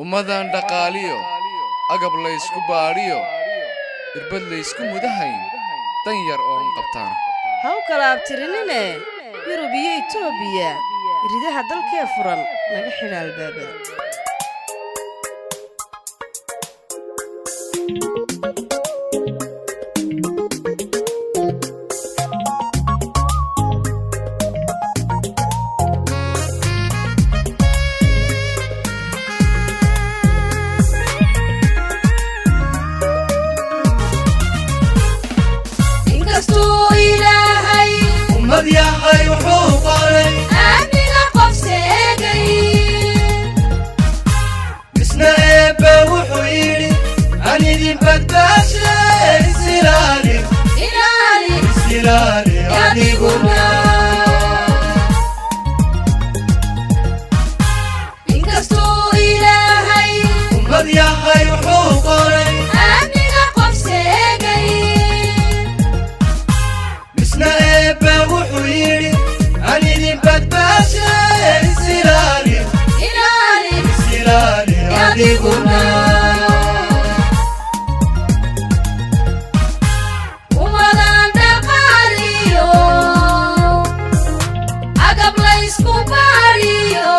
Ummadaan dhaqaaliyo agab laysku baadhiyo, irbad laysku mudahayn, dan yar oon qabtaan. Ha u kala abtirinine Yurub iyo Itoobiya, ridaha dalkee furan naga xidha albaabada. Inkastuu Ilaahay ummad yahay wuxuu qoray aamina qof seegay, misna Eebbe wuxuu yidhi aan idin badbaashe, isilaali, ilaali, isilaali adiguna. Inkastuu Ilaahay ummad yahay wuxuu qoray aamina qof seegay, misna Eebbe wuxuu yidhi aan idin badbaashe, isilaali, ilaali, isilaali adiguna. Ummadaan dhaqaaliyo agab laysku baadhiyo,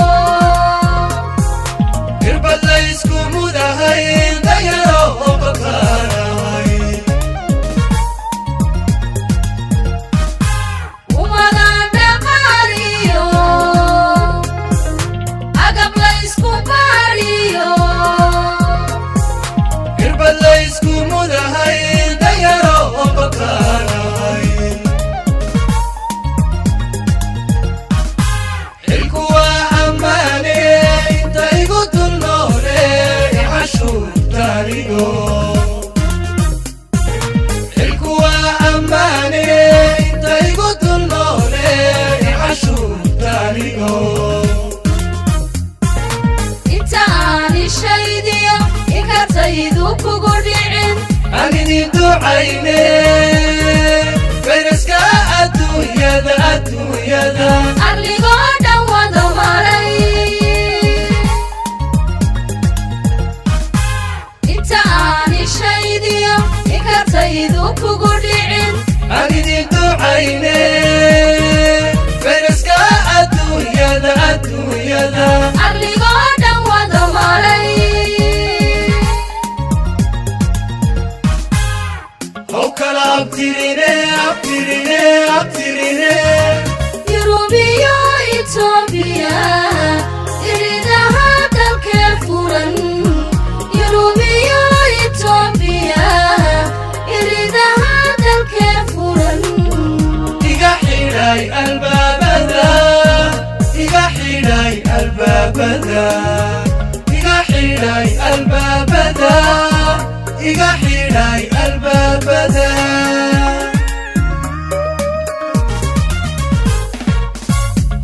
irbad laysku mudahay, dayaro oo qabtaanahay. Ummadaan dhaqaaliyo agab laysku baadhiyo, irbad laysku mudahay, dayaro oo qabtaanahay. Xilku waa ammaane inta igu dul noole cashuurtaanigo. Xilku waa ammaane inta igu dul noole cashuurtaanigo. Inta aan ishaydiyo inkataydu kugu dhicin, aan idin ducayne fayraska adduunyada, adduunyada arligoo dhan wada maray. Inta aan ishaydiyo inkataydu kugu dhicin, aan idin ducayne fayraska adduunyada, adduunyada arligoo dhan wada maray. How kala abtirine, abtirine, abtirine. Yurubiyo Itoobiya, iridaha dalkee furan. Yurubiyo Itoobiya, iridaha dalkee furan. Iga xidhay albaabada, iga xidhay albaabada, iga xidhay albaabada, iga xidhay albaabada.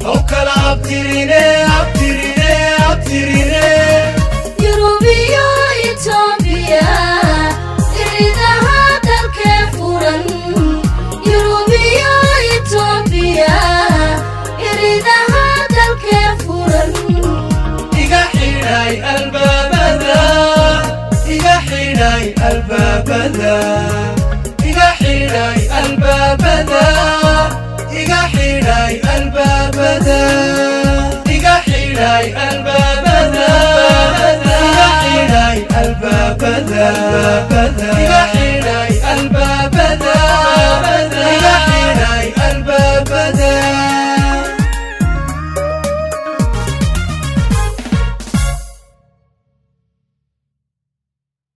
How kala abtirine, abtirine, abtirine. Yurubiyo Itoobiya, iridaha dalkee furan. Yurubiyo Itoobiya, iridaha dalkee furan. Iga xidhay albaabada, iga xidhay albaabada, iga xidhay albaabada, iga xidhay albaabada, iga xidhay albaabada, iga xidhay albaabada.